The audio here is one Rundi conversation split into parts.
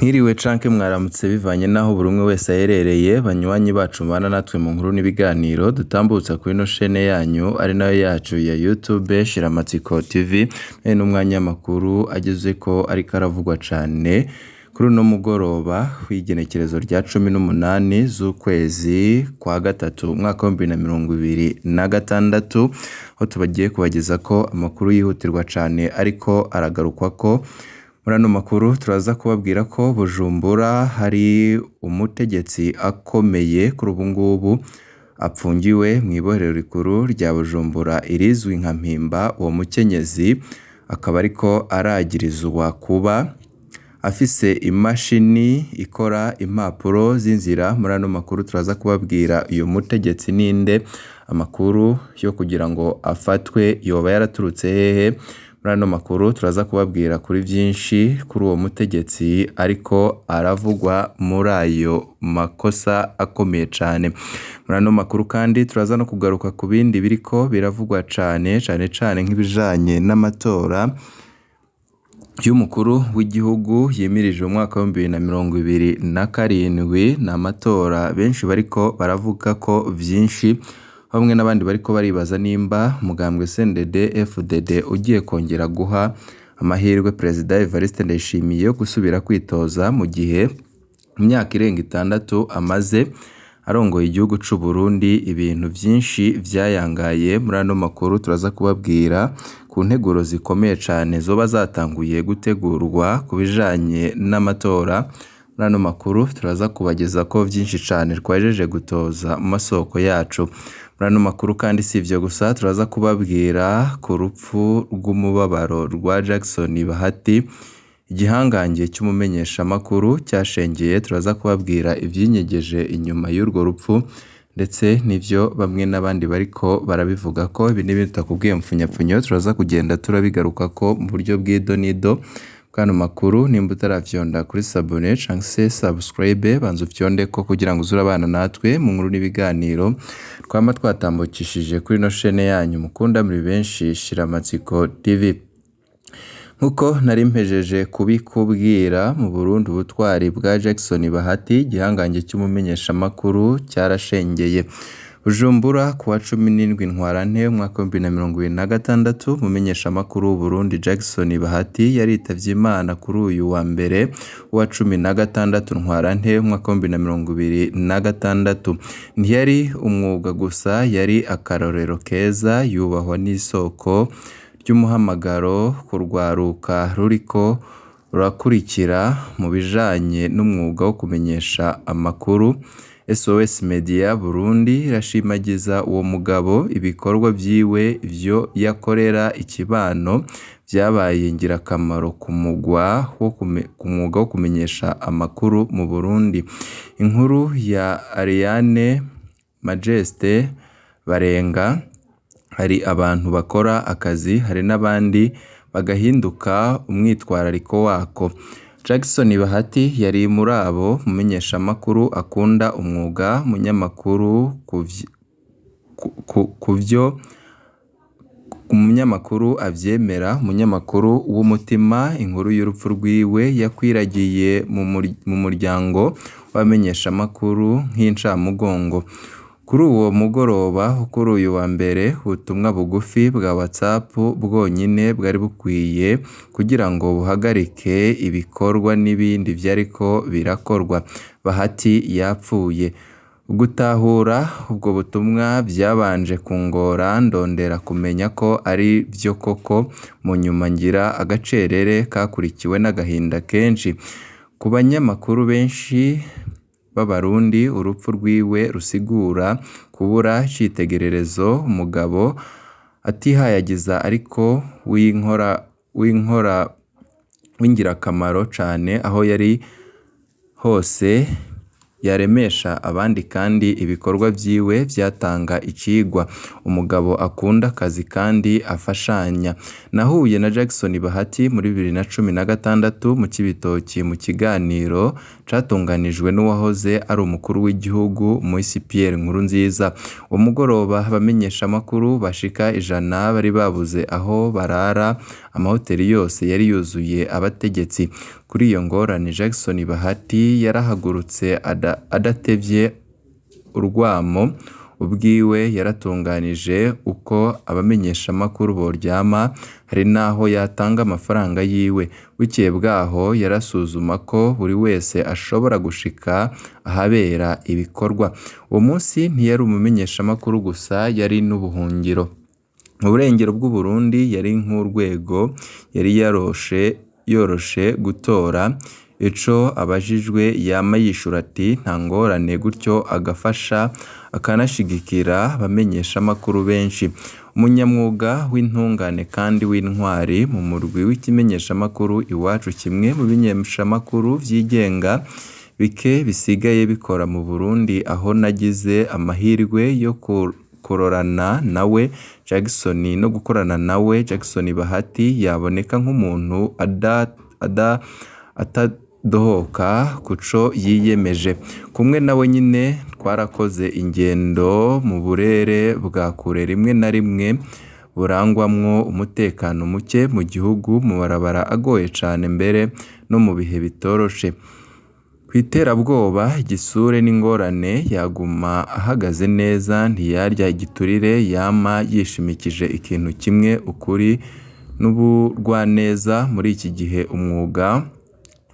Mwiriwe canke mwaramutse bivanye n'aho buri umwe wese aherereye, banywanyi bacu mubana natwe mu nkuru n'ibiganiro dutambutsa kuri ino shene yanyu ari nayo yacu ya YouTube Shiramatsiko TV, n'umwanya w'amakuru agezweko ariko aravugwa cane kuri uno mugoroba w'igenekerezo rya 18 z'ukwezi kwa gatatu umwaka wa 2026, aho tubagiye kubagezako amakuru yihutirwa cane ariko aragarukwako. Muri ano makuru turaza kubabwira ko Bujumbura hari umutegetsi akomeye kuri ubu ngubu apfungiwe mw'ibohero rikuru rya Bujumbura irizwi nka Mpimba. Uwo mukenyezi akaba ariko aragirizwa kuba afise imashini ikora impapuro z'inzira. Muri ano makuru turaza kubabwira uyu mutegetsi ninde, amakuru yo kugira ngo afatwe yoba yaraturutse hehe. Muri ano makuru turaza kubabwira kuri vyinshi kuri uwo mutegetsi ariko aravugwa muri ayo makosa akomeye cane. Muri ano makuru kandi turaza no kugaruka ku bindi biriko biravugwa cane, cane cane nk'ibijanye n'amatora y'umukuru w'igihugu yimirije umwaka wa 2027. Ni amatora benshi bariko baravuga ko vyinshi, bamwe n'abandi bariko baribaza nimba umugambwe CNDD FDD ugiye kongera guha amahirwe Perezida Evariste Ndayishimiye yo gusubira kwitoza mu gihe mu myaka irenga 6 amaze arongoye igihugu c'u Burundi ibintu vyinshi vyayangaye. Muri ano makuru turaza kubabwira ku nteguro zikomeye cane zoba zatanguye gutegurwa ku bijanye n'amatora. Muri ano makuru turaza kubagezako vyinshi cane twahejeje gutoza mu masoko yacu. Muri ano makuru kandi si ivyo gusa, turaza kubabwira ku rupfu rw'umubabaro rwa Jackson Bahati, igihangange c'umumenyeshamakuru cashengeye. Turaza kubabwira ivyinyegeje inyuma y'urwo rupfu ndetse n'ivyo bamwe n'abandi bariko barabivugako. Ibi n'ibindi tutakubwiye mupfunyapfunyo turaza kugenda turabigarukako mu buryo bw'idonido bw'ano makuru. Nimba utaravyonda kuri sabone canke se subscribe, banza ufyondeko kugira ngo uze urabana natwe mu nkuru n'ibiganiro twama twatambukishije kuri ino shene yanyu mukunda muri benshi Shiramatsiko TV. Nkuko nari mpejeje kubikubwira, mu Burundi ubutwari bwa Jackson Bahati, igihangange c'umumenyeshamakuru, carashengeye. Bujumbura kuwa 17 Ntwarante umwaka wa 2026, umumenyeshamakuru w'Uburundi Jackson Bahati yaritavye Imana kuri uyu wa mbere wa 16 Ntwarante umwaka wa 2026. Ntiyari umwuga gusa, yari akarorero keza, yubahwa n'isoko ry'umuhamagaro ku rwaruka ruriko rurakurikira mu bijanye n'umwuga wo kumenyesha amakuru. SOS Media Burundi irashimagiza uwo mugabo, ibikorwa vyiwe ivyo yakorera ikibano vyabaye ngirakamaro ku mwuga wo kumenyesha amakuru mu Burundi. Inkuru ya Ariane Majeste Barenga. Hari abantu bakora akazi, hari n'abandi bagahinduka umwitwarariko wako. Jackson Bahati yari muri abo, umumenyeshamakuru akunda umwuga, umunyamakuru kuvyo umunyamakuru avyemera, umunyamakuru w'umutima. Inkuru y'urupfu rwiwe yakwiragiye mu muryango w'abamenyeshamakuru nk'incamugongo. Kuri uwo mugoroba wo kuri uyu wa mbere, ubutumwa bugufi bwa WhatsApp bwonyene bwari bukwiye kugira ngo buhagarike ibikorwa n'ibindi vyariko birakorwa. Bahati yapfuye. Gutahura ubwo butumwa vyabanje kungora, ndondera kumenya ko ari vyo koko, mu nyuma ngira agacerere kakurikiwe n'agahinda kenshi. Ku banyamakuru benshi b'Abarundi, urupfu rwiwe rusigura kubura icitegererezo, umugabo atihayagiza ariko w'ingirakamaro cane, aho yari hose yaremesha abandi kandi ibikorwa vyiwe vyatanga icigwa. Umugabo akunda akazi kandi afashanya. Nahuye na Jackson Bahati muri 2016 mu Cibitoki mu kiganiro catunganijwe n'uwahoze ari umukuru w'igihugu Moise Pierre Nkurunziza. Uwo mugoroba abamenyeshamakuru bashika 100 bari babuze aho barara, amahoteli yose yari yuzuye abategetsi. Kuri iyo ngorane, Jackson Bahati yarahagurutse adatevye urwamo ubwiwe yaratunganije uko abamenyeshamakuru boryama, hari naho yatanga amafaranga yiwe. Bukeye bwaho yarasuzuma ko buri wese ashobora gushika ahabera ibikorwa. Uwo munsi ntiyari umumenyeshamakuru gusa, yari n'ubuhungiro. Mu burengero bw'Uburundi yari nk'urwego, yari yoroshe gutora, ico abajijwe yama yishura ati nta ngorane, gutyo agafasha akanashigikira abamenyeshamakuru benshi. Umunyamwuga w'intungane kandi w'intwari mu murwi w'ikimenyeshamakuru Iwacu, kimwe mu bimenyeshamakuru vyigenga bike bisigaye bikora mu Burundi, aho nagize amahirwe yo kurorana nawe Jackson no gukorana nawe Jackson Bahati, yaboneka nk'umuntu atadohoka kuco yiyemeje. Kumwe nawe nyine twarakoze ingendo mu burere bwa kure, rimwe na rimwe burangwamwo umutekano muke mu gihugu, mu mabarabara agoye cane, mbere no mu bihe bitoroshe. Kw'iterabwoba, igisure n'ingorane, yaguma ahagaze neza, ntiyarya igiturire, yama yishimikije ikintu kimwe, ukuri n'ubugwaneza. Muri iki gihe umwuga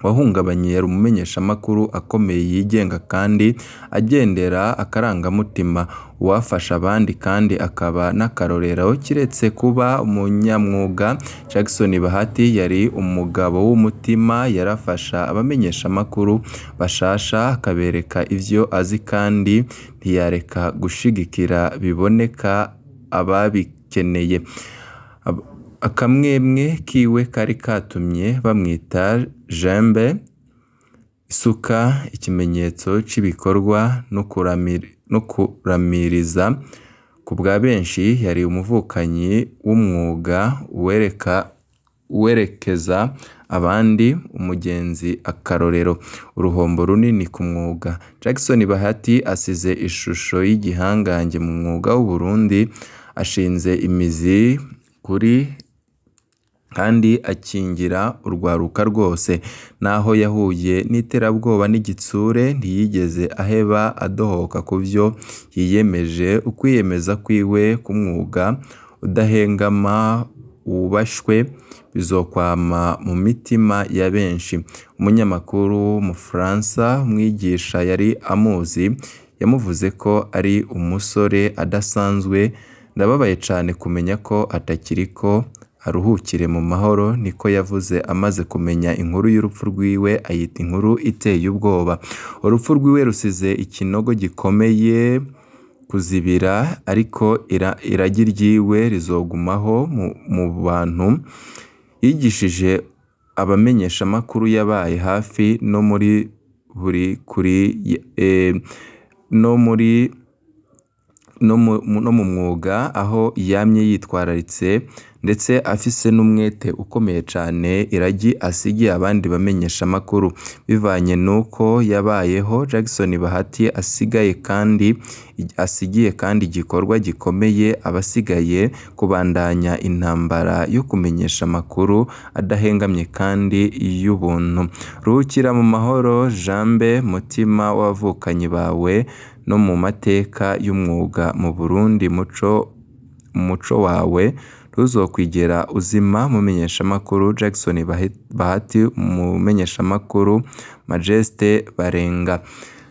wahungabanye, yari umumenyeshamakuru akomeye yigenga kandi agendera akarangamutima, uwafasha abandi kandi akaba n'akarorero. Kiretse kuba umunyamwuga, Jackson Bahati yari umugabo w'umutima, yarafasha abamenyeshamakuru bashasha akabereka ivyo azi kandi ntiyareka gushigikira biboneka ababikeneye. Akamwemwe kiwe kari katumye bamwita Jembe, isuka, ikimenyetso c'ibikorwa no kuramiriza. Ku bwa benshi yari umuvukanyi w'umwuga, uwerekeza abandi, umugenzi, akarorero, uruhombo runini ku mwuga. Jackson Bahati asize ishusho y'igihangange mu mwuga w'Uburundi, ashinze imizi kuri kandi akingira urwaruka rwose. Naho yahuye n'iterabwoba n'igitsure, ntiyigeze aheba adohoka kuvyo yiyemeje. Ukwiyemeza kwiwe k'umwuga udahengama wubashwe bizokwama mu mitima ya benshi. Umunyamakuru w'umufaransa, umwigisha yari amuzi, yamuvuze ko ari umusore adasanzwe. Ndababaye cane kumenya ko atakiriko, aruhukire mu mahoro, niko yavuze amaze kumenya inkuru y'urupfu rwiwe, ayita inkuru iteye ubwoba. Urupfu rwiwe rusize ikinogo gikomeye kuzibira, ariko iragi ryiwe rizogumaho mu bantu. Yigishije abamenyeshamakuru, yabaye hafi no muri buri kuri no muri no mu mwuga, aho yamye yitwararitse ndetse afise n'umwete ukomeye cane. Iragi asigiye abandi bamenyeshamakuru bivanye n'uko yabayeho, Jackson Bahati asigaye kandi asigiye kandi igikorwa gikomeye abasigaye, kubandanya intambara yo kumenyesha amakuru adahengamye kandi y'ubuntu. Ruhukira mu mahoro Jambe, mutima w'abavukanyi bawe no mu mateka y'umwuga mu Burundi, umuco wawe ntuzokwigera uzima. Umumenyeshamakuru Jackson Bahati, umumenyeshamakuru Majeste Barenga.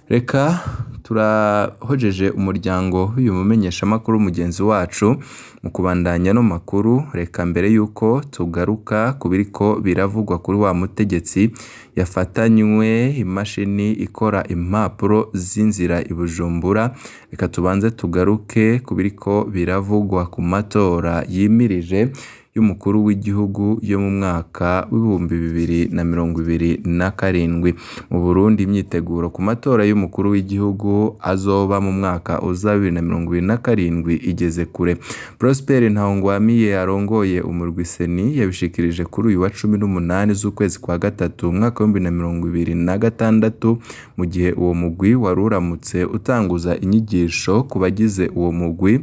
Reka turahojeje umuryango w'uyu mumenyeshamakuru mugenzi wacu mu kubandanya no makuru. Reka mbere yuko tugaruka ku biriko biravugwa kuri wa mutegetsi yafatanywe imashini ikora impapuro z'inzira i Bujumbura, reka tubanze tugaruke ku biriko biravugwa ku matora yimirije y'umukuru w'igihugu yo mu mwaka w'2027. Mu Burundi imyiteguro ku matora y'umukuru w'igihugu azoba mu mwaka uza 2027 igeze kure. Prosper Ntawungwamiye arongoye umurwi Seni yabishikirije kuri uyu wa 18 z'ukwezi kwa gatatu umwaka w'2026, mu gihe uwo mugwi wari uramutse utanguza inyigisho ku bagize uwo mugwi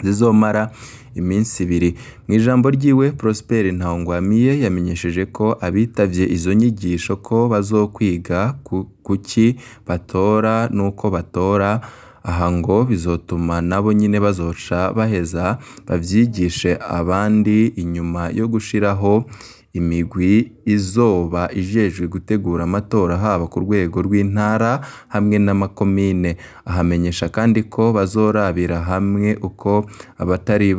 zizomara iminsi ibiri. Mu ijambo ryiwe, Prosper Ntawungwamiye yamenyesheje ko abitavye izo nyigisho ko bazokwiga kuki batora n'uko batora, aha ngo bizotuma nabo nyene bazoca baheza bavyigishe abandi inyuma yo gushiraho imigwi izoba ijejwe gutegura amatora haba ku rwego rw'intara hamwe n'amakomine. Ahamenyesha kandi ko bazorabira hamwe uko abatari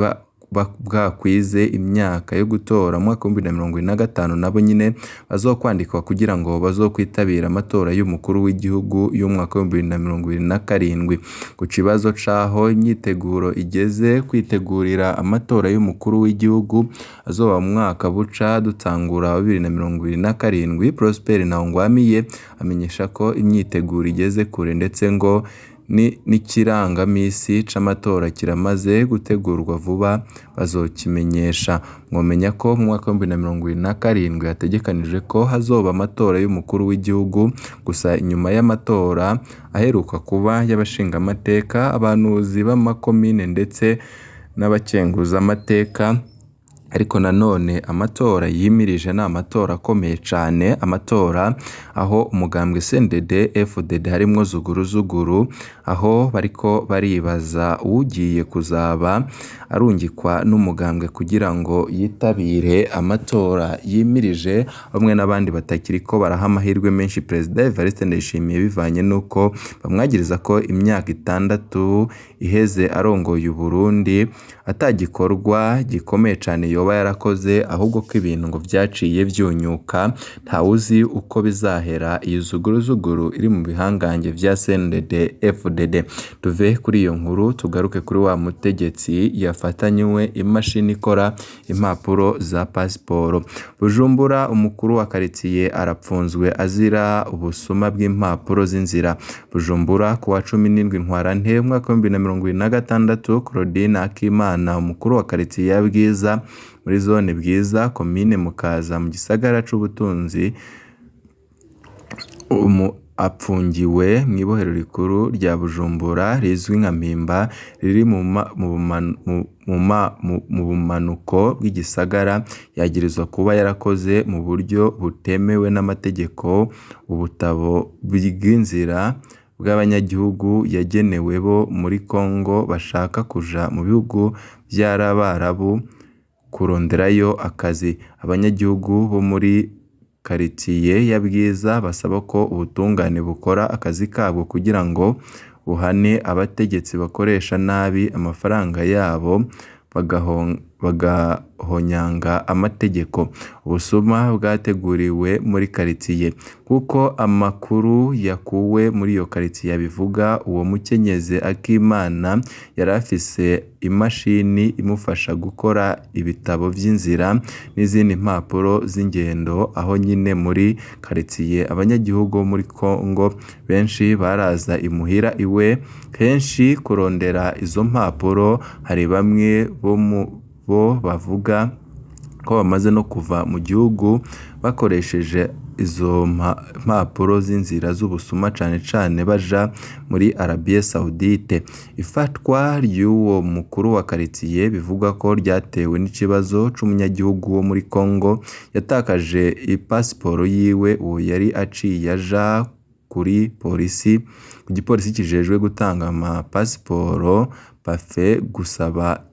bwakwize imyaka yo gutora mu mwaka w'ibihumbi na 2025 nabo nyene bazokwandikwa kugira ngo bazokwitabire amatora y'umukuru w'igihugu y'umwaka w'ibihumbi 2027. Ku kibazo c'aho imyiteguro igeze kwitegurira amatora y'umukuru w'igihugu azoba mu mwaka buca dutangura wa 2027, Prosper Ntawungwamiye amenyesha ko imyiteguro igeze kure ndetse ngo n'ikirangamisi c'amatora kiramaze gutegurwa vuba bazokimenyesha. Mwomenya ko mu mwaka w'ibihumbi na 2027 hategekanijwe ko hazoba amatora y'umukuru w'igihugu, gusa inyuma y'amatora aheruka kuba y'abashingamateka, abahanuzi b'amakomine ndetse n'abakenguzamateka. Ariko nanone amatora yimirije ni amatora akomeye cane, amatora aho umugambwe CNDD FDD harimwo zuguruzuguru, aho bariko baribaza uwugiye kuzaba arungikwa n'umugambwe kugira ngo yitabire amatora yimirije, bamwe n'abandi batakiriko baraha amahirwe menshi Perezida Evariste Ndayishimiye bivanye n'uko bamwagiriza ko imyaka 6 iheze arongoye Uburundi atagikorwa gikomeye cane yoba yarakoze, ahubwo ko ibintu ngo vyaciye vyunyuka, ntawuzi uko bizahera iyi zuguruzuguru iri mu bihangange vya CNDD FDD. Tuve kuri iyo nkuru tugaruke kuri wa mutegetsi yafatanywe imashini ikora impapuro za pasiporo. Bujumbura, umukuru wa karitiye arapfunzwe azira ubusuma bw'impapuro z'inzira. Bujumbura kuwa 17 Ntwarante umwaka w'ibihumbi na 2026, Claudine Akimana umukuru wa karitiye ya Bwiza muri zone Bwiza komine Mukaza mu gisagara c'ubutunzi apfungiwe mw'ibohero rikuru rya Bujumbura rizwi nka Mpimba riri mu bumanuko bw'igisagara, yagirizwa kuba yarakoze mu buryo butemewe n'amategeko ubutabo bw'inzira bw'abanyagihugu yagenewe bo muri Congo bashaka kuja mu bihugu vy'Abarabu kuronderayo akazi. Abanyagihugu bo muri karitiye ya Bwiza basaba ko ubutungane bukora akazi kabwo kugira ngo buhane abategetsi bakoresha nabi amafaranga yabo bagahonyanga amategeko. Ubusuma bwateguriwe muri karitiye kuko amakuru yakuwe muri iyo karitiye abivuga, uwo mukenyezi Akimana yari afise imashini imufasha gukora ibitabo vy'inzira n'izindi mpapuro z'ingendo, aho nyine muri karitiye abanyagihugu bo muri Congo benshi baraza imuhira iwe kenshi kurondera izo mpapuro. Hari bamwe bo bavuga ko bamaze no kuva mu gihugu bakoresheje izo mpapuro z'inzira z'ubusuma cane cane baja muri Arabie Saoudite. Ifatwa ry'uwo mukuru wa karitiye bivugwa ko ryatewe n'ikibazo c'umunyagihugu wo muri Congo yatakaje ipasiporo yiwe, uwo yari aciye aja kuri polisi, ku gipolisi kijejwe gutanga amapasiporo PAFE gusaba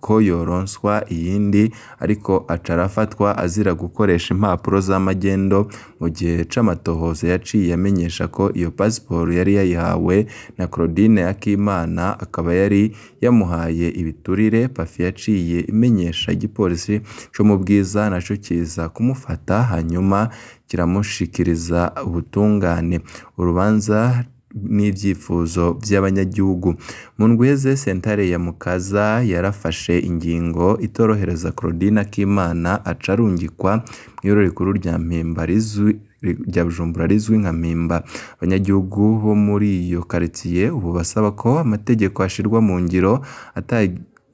ko yoronswa iyindi, ariko aca arafatwa azira gukoresha impapuro z'amagendo. Mu gihe c'amatohoza yaciye amenyesha ko iyo pasiporo yari yayihawe na Claudine Akimana, akaba yari yamuhaye ibiturire. PAFE yaciye imenyesha igipolisi co mu Bwiza naco kiza kumufata hanyuma kiramushikiriza ubutungane. Urubanza n'ivyifuzo vy'abanyagihugu. Mu ndwi iheze sentare ya Mukaza yarafashe ingingo itorohereza Claudine Akimana aca arungikwa mw'ibiro rikuru rya Mpimba rizwi rya Bujumbura rizwi nka Mpimba. Abanyagihugu bo muri iyo karitiye ubu basaba ko amategeko ashirwa mu ngiro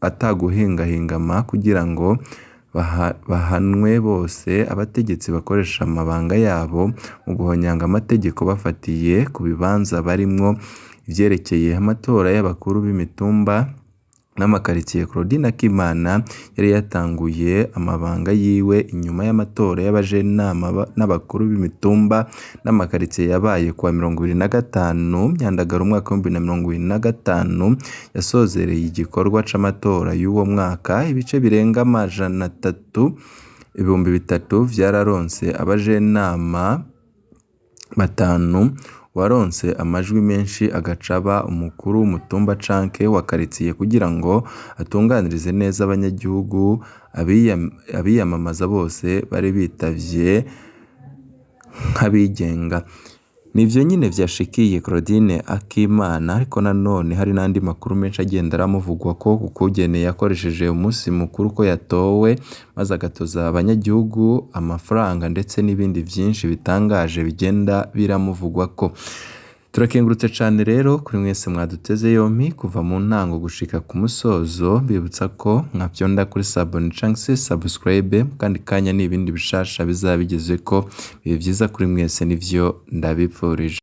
ataguhingahingama kugira ngo bahanwe bose abategetsi bakoresha amabanga yabo mu guhonyanga amategeko bafatiye ku bibanza barimwo. Ivyerekeye amatora y'abakuru b'imitumba n'amakaritsiye Claudine Akimana yari yatanguye amabanga yiwe inyuma y'amatora y'abajenama n'abakuru b'imitumba n'amakaritsiye yabaye kuwa 25 Myandagaro umwaka w'2025 yasozereye igikorwa c'amatora y'uwo mwaka. Ibice birenga 300,000 vyararonse abajenama batanu, uwaronse amajwi menshi agaca aba umukuru w'umutumba canke wa karitsiye kugira ngo atunganirize neza abanyagihugu. Abiyamamaza bose bari bitavye nk'abigenga. Nivyo nyene vyashikiye Claudine Akimana, ariko nanone hari n'andi makuru menshi agenda aramuvugwako kukugene yakoresheje umunsi mukuru ko yatowe, maze agatoza abanyagihugu amafaranga ndetse n'ibindi vyinshi bitangaje bigenda biramuvugwako. Turakengurutse cane rero kuri mwese mwaduteze yompi kuva mu ntango gushika ku musozo, mbibutsa ko mwavyonda kuri sabone canke se subscribe, kandi kanya n'ibindi bishasha bizaba bigezeko. Ibihe vyiza kuri mwese nivyo ndabipfurije.